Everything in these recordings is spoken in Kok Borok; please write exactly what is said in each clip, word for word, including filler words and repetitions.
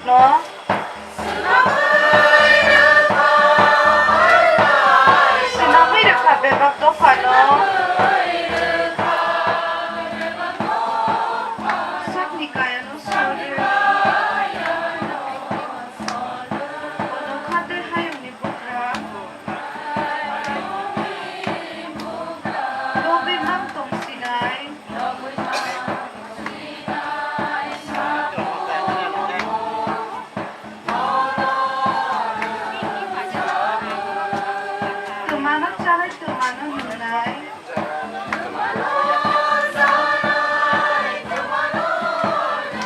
No. Swnamwi rwkha bebak dophano. Sakni kayano suri. Kono kha tei hayungni bugra. Lobi mang tong sinai. Twmano chanai, twmano nungnai.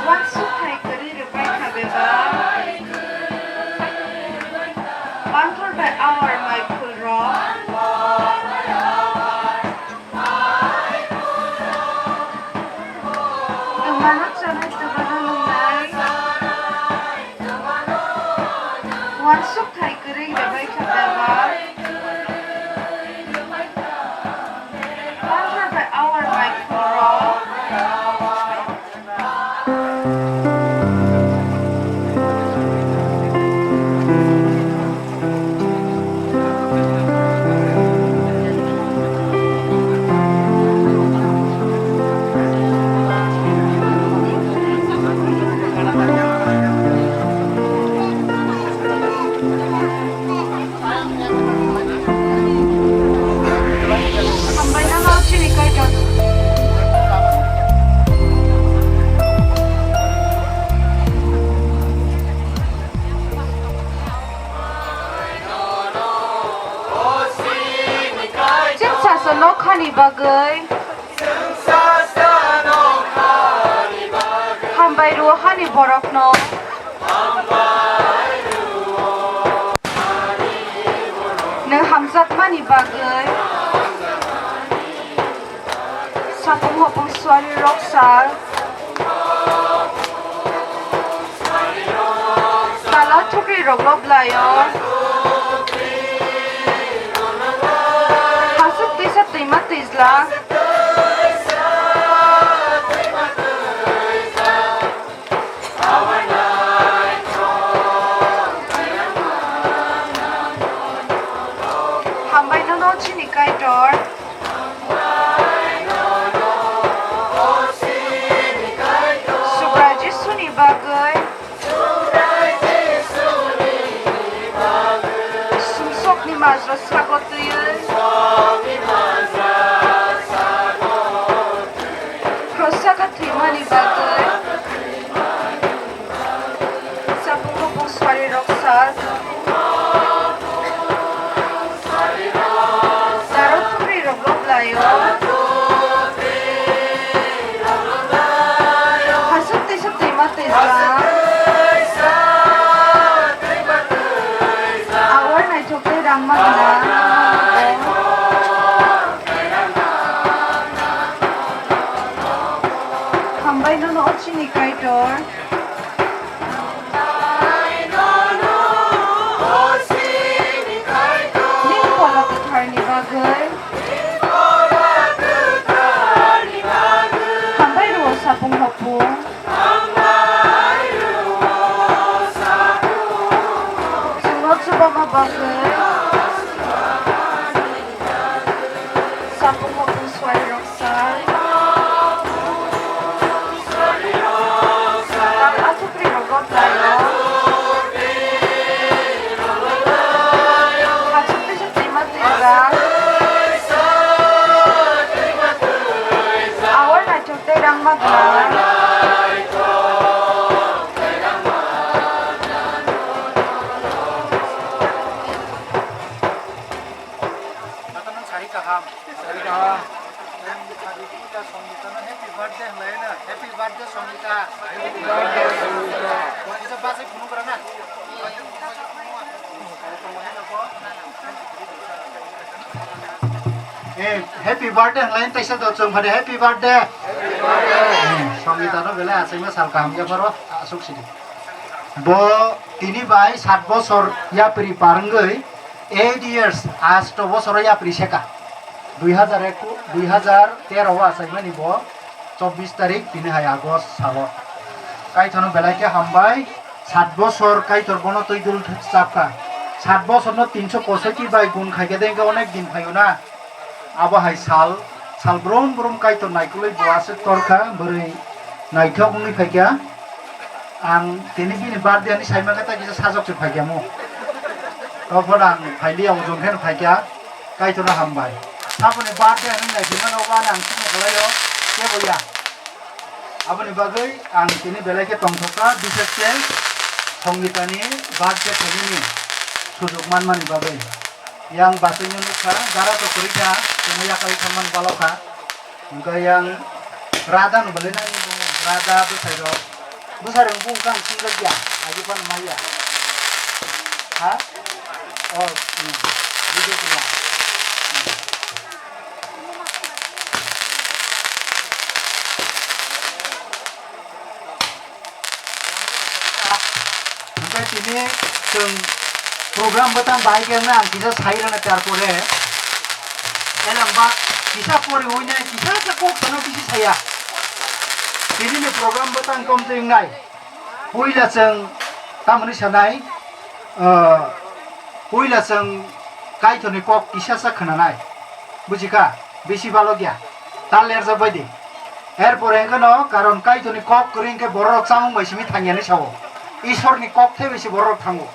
Uansuk hai kwrwi rwbai kha bebak. Banthor bai awar mai phul rok. Twmano chanai, twmano nungnai. Uansuk hai kwrwi rwbai kha bebak. Banthor bai awar mai phul rok. Hambai no no chini Kaitor. Chwng sacha nokhani bagwi. Hambai rwo hani borokno. Nwng hamjakmani bagwi sapung hopung suari rok sal. Tala thukri rok lob laio. Hasuk tisa twima twijla. Hambai nono chini Kaitor. Subrai Jisuni bagwi. Sumsokni majra sago twiwi. Khrosa khe thwimani bagwi. Sapung hopung suari rok sal. Daro thukri rok lob laio. Hasuk tisa twima twijla. Awar naithok tei rangma gwnang. Hambai nono o chini Kaitor. Ning Phola Kwtharni bagwi. Hambai rwo sapung hopung. Chwngno chubama bagwi. Sapung hopung suari rok. Sal. Sal aswk ri rok laio. Hachuk tisa twima twijak. Awar naithok tei rangma gwnang. Nokha nang sari kaham. Sari kaham. Sari kaham. Songita no happy birthday hwnlai na. Happy birthday Songita. Happy birthday Songita. Kaisa bachai phunuk rana. Eh, happy birthday hwnlai teisa do chwng phade happy birthday. Happy birthday. Eh, Songita no belai achaima sal kaham ya pharo aswk sidi. Bo tini bai sat bosor yapri parwngwi eight years, asto bosoro yapri seka. Dui hazar eku, dui hazar tero o achaimani bo chobbish tarik tini hai August sao. Kaithano belai khe hambai. Sat bosor Kaitor bono twi dul chapkha. Sat bosorno tinso posoiti bai gun khaikhe de hwnkhe onek din phaio na. Abo hai sal, sal brum brum Kaitor naikolwi bo aswk torkha, bwrwi naithok wngwi phaikha. Ang tini bini birthday ani saimangkha, tei kisa sajok se phaikha mo. Toboni ang phailiya, ojong kheno phaikha. Kaitorno hambai. Saboni birthday hinwi naiphimano, obo ani ang chukmung khlaio, kebo ya. Aboni bagwi ang tini belai khe tongthokha, bishesh khe Songitani birthday phainani sujuk manmani bagwi. Yang bachwino nukha, dara to kwrwi kha, tini yakarwi thangmani balokha. Hwnkhe yang Radha no belai nani bo, Radha bwsai rok. Bwsai rok bung kang singjak ya, agi phano maya. Ha? Oh, hmm. Video tuma. Hmm. Hwnkhe tini chwng program bwtang bahai khe wngna ang kisa sai rwna, tarpore elamba kisa poriwi nai kisa khe kok sana bisi saya. Tini ni program bwtang kom twi wngnai. Puila chwng tamoni sanai, ah, puila chwng Kaitorni kok kisa sa khwnanai. Bujikha? Bisi balokya. Ta lerjak bai di. Erpore hwnkhe no, karon Kaitorni kok kwrwi hwnkhe borok chamung bai simi thangya hinwi sao. Isorni kok thai bai se borok thango.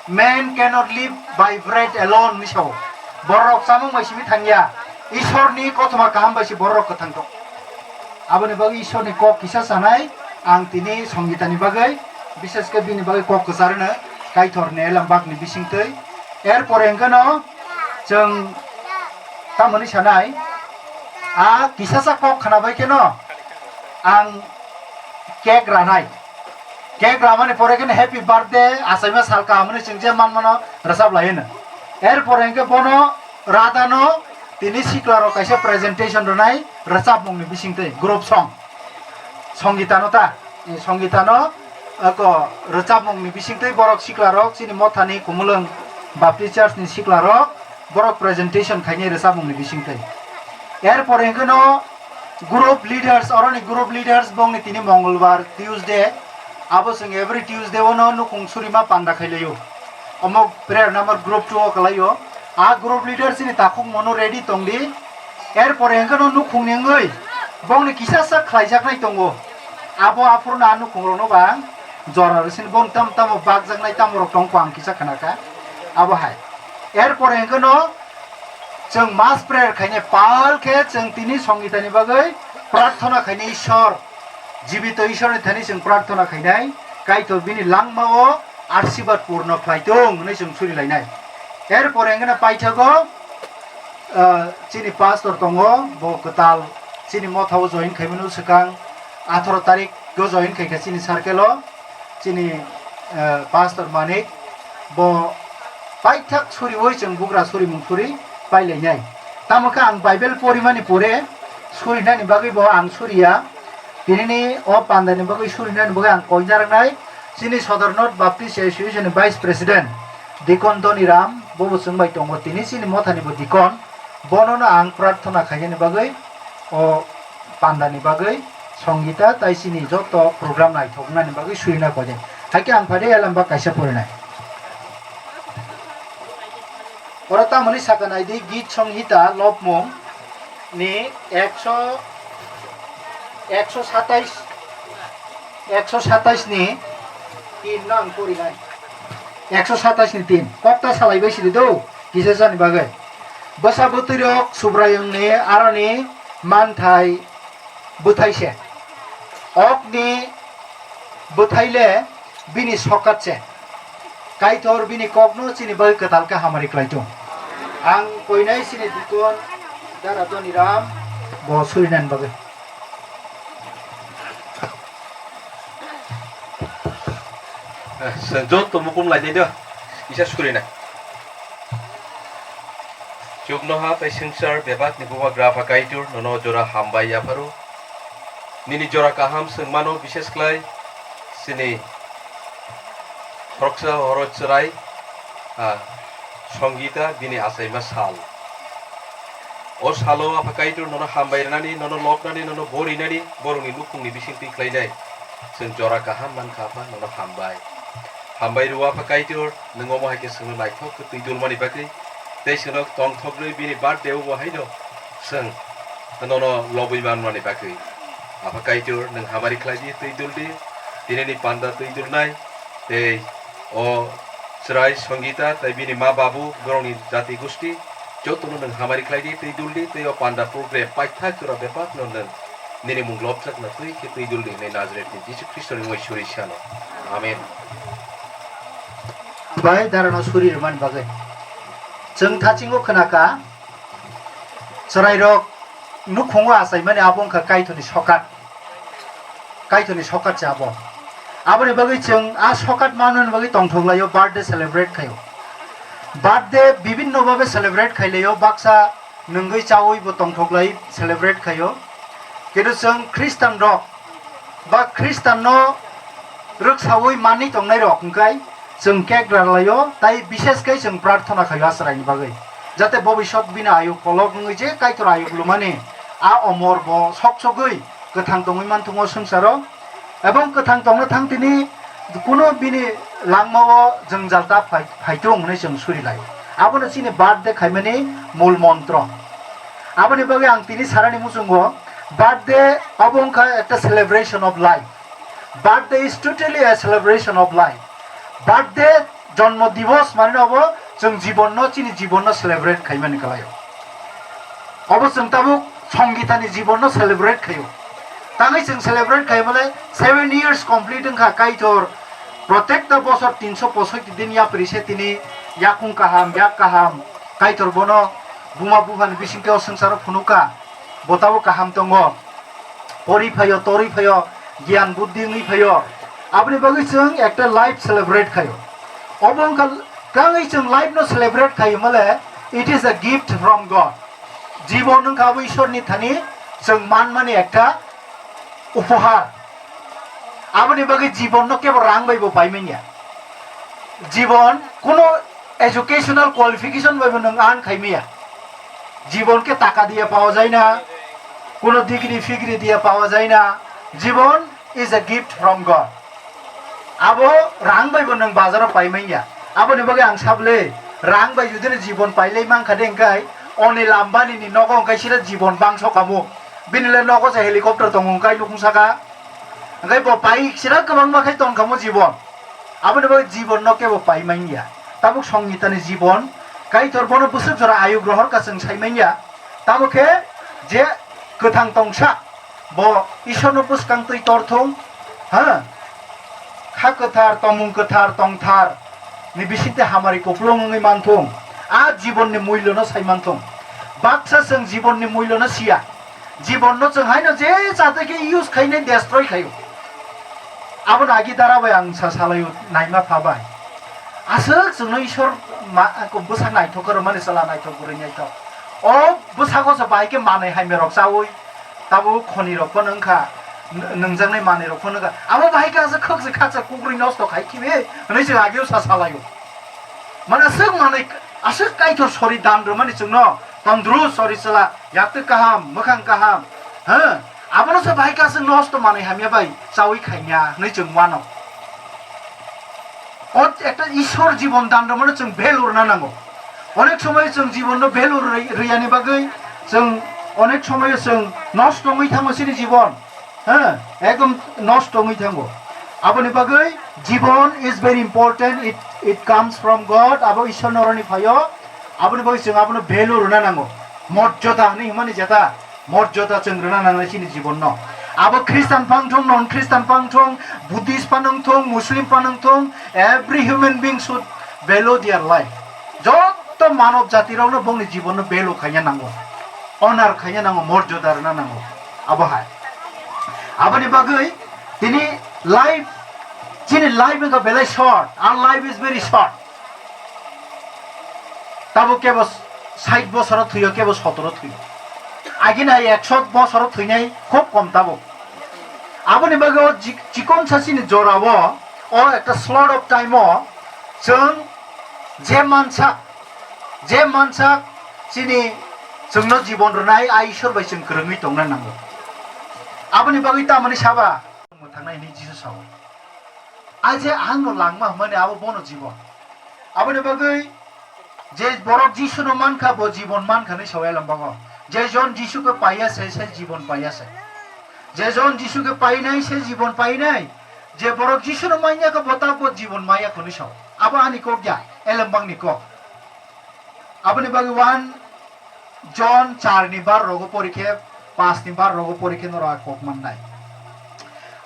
"Man cannot live by bread alone," hinwi sao. Borok chamung bai simi thangya. Isorni kothoma kaham bai se borok kwthang tong. Aboni bagwi Isorni kok kisa sanai, ang tini Songitani bagwi, bishesh khe bini bagwi kok kwcharno, Kaitorni elambakni bisingtwi. Erpore hwnkhe no, chwng tamoni sanai, a kisasa kok khwnabai kheno ang cake ranai. Cake ramani pore kheno happy birthday, achaima sal kaham hinwi chwng je manmano rwchap lai hwno. Erpore hwnkhe bono Radhano tini siklarok kaisa presentation rwnai rwchapmungni bisingtwi group song. Songitano ta, eh, Songitano, ako, rwchapmungni bisingtwi borok siklarok chini mothani Khumulwng Baptist Church ni siklarok borok presentation khainai rwchapmungni bisingtwi. Erpore hwnkhe no group leaders, oroni group leaders bongni tini Mongolbar, Tuesday, abo chwng every Tuesday o no nukhung surima panda khailaio. Omo prayer number group two o kwlaio. A group leader chini takhuk mono ready tongdi. Erpore hwnkhe no nukhungni wngwi bongni kisa sak khlaijaknai tongo. Abo aphuru no a nukhungrokno ba jora rwsini bong tam tamo bakjaknai tamo rok tongkho ang kisa khnakha. Abo hai. Erpore hwnkhe no chwng mass prayer khainai pal khe chwng tini Songitani bagwi prarthana khainai Ishwar. Jibito Ishwarni thani chwng prarthana khainai, Kaitor bini langmao arsibad purno khlai tong hwnwi chwng suri lainai. Erpore hwnkhe no paithago, ah, chini pastor tongo, bo kwtal chini mothao join khaimano swkang atharo tarik o join khaikha chini circle o, chini, ah, pastor Manik, bo paithak suriwi chwng bugra surimung suri pailainai. Tamo khe ang Bible porimani pore surinani bagwi bo ang suriya. Tinini o pandani bagwi surinani bagwi ang koinarwknai chini Sodor North Baptist Association ni Vice President Deacon Doniram, bobo chwng bai tongo, tini chini mothani bo deacon, bonono ang prarthana khainani bagwi o pandani bagwi Songita tai chini joto program naithoknani bagwi surina koi. Haikhe ang phai de elamba kaisa porinai. Oro tamoni saka naidi, Git Songhita lobmung ni ekso, ekso satais, ekso satais ni tin no ang porinai. Ekso satais ni tin. Kokta salai bai sidi do, kisa sani bagwi. Bwsa bwtwi rok Subraiyung ni aroni manthai bwthai se. Okni bwthai le bini sokat se. Kaitor bini kokno chini bagwi kwtal khe hamari khlai tung. Ang koinai chini deacon Dara Doniram bo surinani bagwi. Joto mukum lai de, kisa surina. Chuknoha tei swngchar bebakni bubagra Apha Kaitor, nono jora hambai yapharo. Nini jora kaham swngmano, bishesh khlai chini khoroksa horo chwrai, ah, Songita bini achaima sal. O salo Apha Kaitor nono hambai rwnani, nono lobnani, nono borinani, borokni nukhungni bisingtwi khlainai. Chwng jora kaham mankha, Apha, nono hambai. Hambai rw, Apha Kaitor, nwng omo hai khe chwngno naithok khe twi dulmani bagwi, tei chwngno tongthok rwui bini birthday o bo haino chwng nono lobwi manmani bagwi. Apha Kaitor, nwng hamari khlai di, twi dul di, tinini panda twi dulnai, tei o chwrai Songita tei bini ma babu, borokni jati gusti, jotono nwng hamari khlai di, twi dul di, tei o panda program paithak jora bebakno nwng nini mung lobjakna twi khe twi dul di hwnwi Nazaretni Jisu Khristoni mui suri sano. Amen. Bai darano suri rwmani bagwi. Chwng thachingo khwnakha, chwrairok nukhungo achaimani abo wngkha Kaitorni sokat. Kaitorni sokat se abo. Aboni bagwi chwng a sokat manmani bagwi tongthok laio, birthday celebrate khaio. Birthday bibinno babe celebrate khailaio, baksa nungwi chawi bo tongthok lai celebrate khaio. Kintu chwng Khristanrok ba Khristanno rwksawi manwi tongnairok hwnkhe chwng cake ralaio, tai bishes khe chwng prarthana khaio Asraini bagwi, jate bobisot bini ayuk kolok wngwi je Kaitor ayuk lumani a omor bo sok sogwi kwthang tongwi manthungo swngcharo, ebong kwthang tongna thang tini kuno bini langmao jwngjal ta phai-, phaitung hwnwi chwng suri lai. Abono chini birthday khaimani mul montro. Aboni bagwi ang tini sarani muchungo, birthday abo wngkha ekta celebration of life. Birthday is totally a celebration of life. Birthday, jonmo divos manwi obo chwng jibonno, chini jibonno celebrate khaimani kwlaio. Obo chwng tabuk Songitani jibonno celebrate khaio. Tangwi chwng celebrate khaimale seven years complete wngkha Kaitor. Protekta bosor tinso posoiti din yapri se tini yakung kaham, yak kaham. Kaitor bono buma buphani bisingtwi o swngcharo phunukha. Bo tabuk kaham tongo. Pori phaio, tori phaio, giyan buddhi wngwi phaio. Aboni bagwi chwng ekta life celebrate khaio. Obo wngkha, tangwi chwng life no celebrate khaio male, it is a gift from God. Jibon wngkha abo Ishorni thani chwng manmani ekta upohar. Aboni bagwi jibon no kebo rang bai bo pai manya. Jibon kuno educational qualification bai bo nwng earn khai maya. Jibon ke taka diye pawa jai na, kuno degree figri diye pawa jai na. Jibon is a gift from God. Abo rang bai bo nwng bazaro pai manya. Aboni bagwi ang sable, rang bai jodi no jibon pailai mankha de, hwnkhe Anil Ambani ni nogo hwnkhe sira jibon bangso kamo. Bini le nogo se helicopter tongo hwnkhe nukung saka. Hwnkhe bo pai sira kwbangma khai tong kamo jibon. Aboni bagwi jibon no kebo pai manya. Tabuk Songitani jibon, Kaitor bono bwswk jora ayuk rohor ka chwng sai manya. Tamo khe je kwthang tongsa, bo Ishorno bwskang twi torthung, ha? Kha kwthar, tomung kwthar, tongthar ni bisingtwi hamari kupulung wngwi manthung, a jibonni muilono sai manthung. Baksa chwng jibonni muilono siya. Jibonno chwng haino je chatwi khe use khainai, destroy khaio. Abono agi dara bai ang sa salaio, naima pha bai. Aswk chwngno Ishwar ma-, bwsa naithok kwrwmani chwla naithok, bwrwi naithok. O bwsago se bahai khe manwi hamya rok chaui, tabuk khoni rok phano wngkha, n-, nwngjaknai manwi rok phano wngkha. Abo bahai khe aswk khaksa khaksa kukrwi nosto khai khibi hwnwi chwng ageo sa salaio. Mane aswk manwi, aswk Kaitor sori dan rwmani chwngno, tongdru sori chwla, yaktwi kaham, mwkhang kaham, ha? Abono se bahai khe aswk nosto manwi hamya bai chaui khaiya hwnwi chwng wano. O ekta Ishwar jibon dan rwmano chwng value rwna nango. Onek somoy chwng jibonno value rwi-, rwiyani bagwi chwng onek somoy chwng nosto wngwi thango chini jibon. Ha, ekdom nosto wngwi thango. Aboni bagwi jibon is very important. It, it comes from God. Abo Ishwar noroni phaio. Aboni bagwi chwng abono value rwna nango. Morjoda hinwi hwnmani jeta. Morjoda chwng rwna nangnai chini jibonno. Abo Christian phano wngthung, non Christian phano wngthung, Buddhist phano wngthung, Muslim phano wngthung, every human being should value their life. Jotto manob jati rokno bongni jibonno value khaina nango. Honor khaina nango, morjoda rwna nango. Abo hai. Aboni bagwi tini life, chini life wngkha belai short. Our life is very short. Tabuk kebo sait bosoro thwio, kebo sotoro thwio. Agini hai ekso bosoro thwinai khub kom tabuk. Aboni bagwi o ji-, chikon sachini jorao, o ekta slot of time o chwng je mansa, je mansa chini chwngno jibon rwnai a Ishwar bai chwng kwrwngwi tongna nango. Aboni bagwi tamoni saba? Mwthangnaini Jisu A je ang no langma hwnmani abo bono jibon. Aboni bagwi je borok Jisu no mankha, bo jibon mankha hinwi sao Elambang o. Je jon Jisu khe paiya se, se jibon paiya se. Je jon Jisu khe painai, se jibon painai. Je borok Jisu no manya khe, bo ta bo jibon maya hinwi sao. Abo ani kok ya, Elambang ni kok. Aboni bagwi one John char ni bar rogo pori khe, pas ni bar rogo pori khe norok a kok mannai.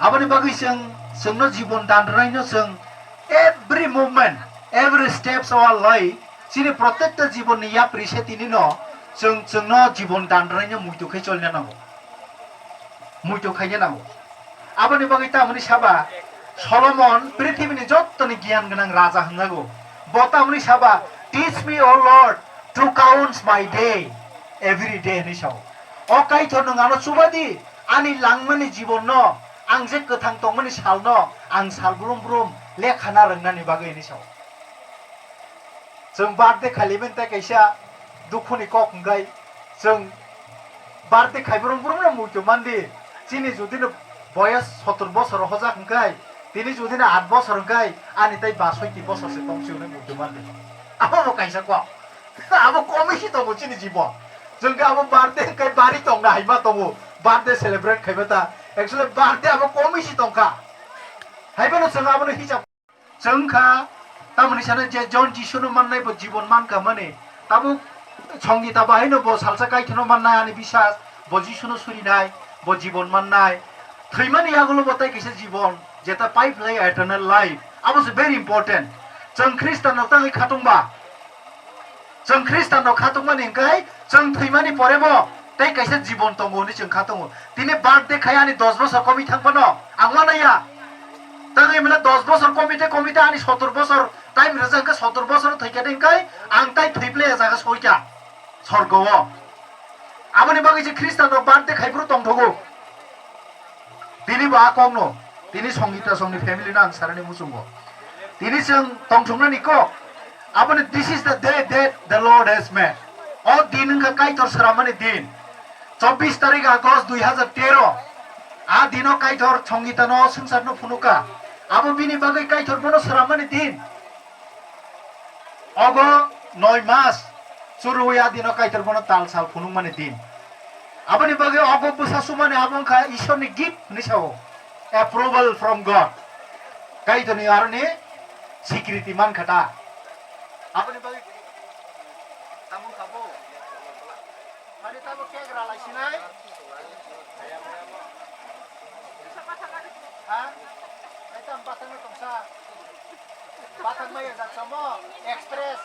Aboni bagwi chwng, chwngno jibon dan rwnaino chwng every movement, every steps of our life, chini protekta jibon ni yapri se tini no chwng, chwngno jibon dan rwnaino muitu khe cholna nango. Muitu khaina nango. Aboni bagwi tamoni saba Solomon prithibini jottoni giyan gwnang raja hwnjago. Bo tamoni saba, "Teach me, O Lord, to count my day, every day," hinwi sao. O Kaitor, nwng ano chubadi, ani langmani jibonno, ang je kwthang tongmani salno, ang sal brum brum lekha na rwngnani bagwi hinwi sao. Chwng birthday khailaimani tei kaisa dukhuni kok hwnkhe, chwng birthday khai brum brum no muitu mandi. Chini jodi no boyas sotor bosor hojak hwnkhe, tini jodi no aat bosor hwnkhe, ani tei basoiti bosor se tong si hwnwi muitu mandi. Abo bo kaisa kok. Abo komisi tongo chini jibon. Chwng khe abo birthday hwnkhe bari tongna haima tongo. Birthday celebrate khaima ta. Actually birthday abo komisi tongkha. Haibano chwng abono hisab Chwng kha, tamoni sana je John Jisu no mannai bo jibon mankha mani. Tabuk Songita bahai no bo salsa Kaitor no mannai ani bisas, bo Jisu no surinai, bo jibon mannai. Thwimani yagulo bo tai kisa jibon, jeta pipe lai eternal life. Abo se very important. Chwng Khristan no tangwi khatungba. Chwng Khristan rok khatungmani hwnkhe chwng thwimani porebo tei kaisa jibon tongo hwnwi chwng khatungo. Tini birthday khai ani dos bosor komwi thang phano ang wanaya. Tangwi mwnwi dos bosor komwi tei komwi tei ani sotor bosor time rwjak hwnkhe sotor bosor thwikha tei hwnkhe ang tai thwi playa jaga soikha sorgo o. Aboni bagwi je Khristan rok birthday khai phuru tongthogo. Tini bo a kokno, tini Songita songni family no ang sarani muchungo. Tini chwng tongthoknani kok, aboni, "This is the day that the Lord has made." O din wngkha Kaitor swrammani din. Chobbish tarik August dui hazar tero. A dino Kaitor Songita no swngcharno phunukha. Abo bini bagwi Kaitor bono swrammani din. Ogo noi mas churwi a dino Kaitor bono tal sal phunukmani din. Aboni bagwi ogo bwsa sumani abo wngkha Ishorni gift hwnwi sao. Approval from God. Kaitorni aroni sikriti mankha ta. Aboni bagwi tamo wngkha bo. Mani tamo kek ralai sinai. Ha? Ai tam bathang no tongsa. Bathang maya jak samo. Express.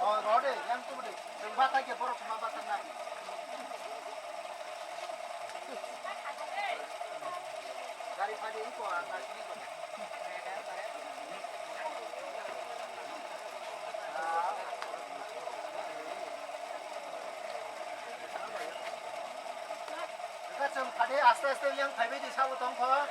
Oh, rode, yang tu de. Yang bathang ke borok ma bathang na. Gari phadi iko, ang asli ko. Aste aste yang phaibai di sabo tongkho.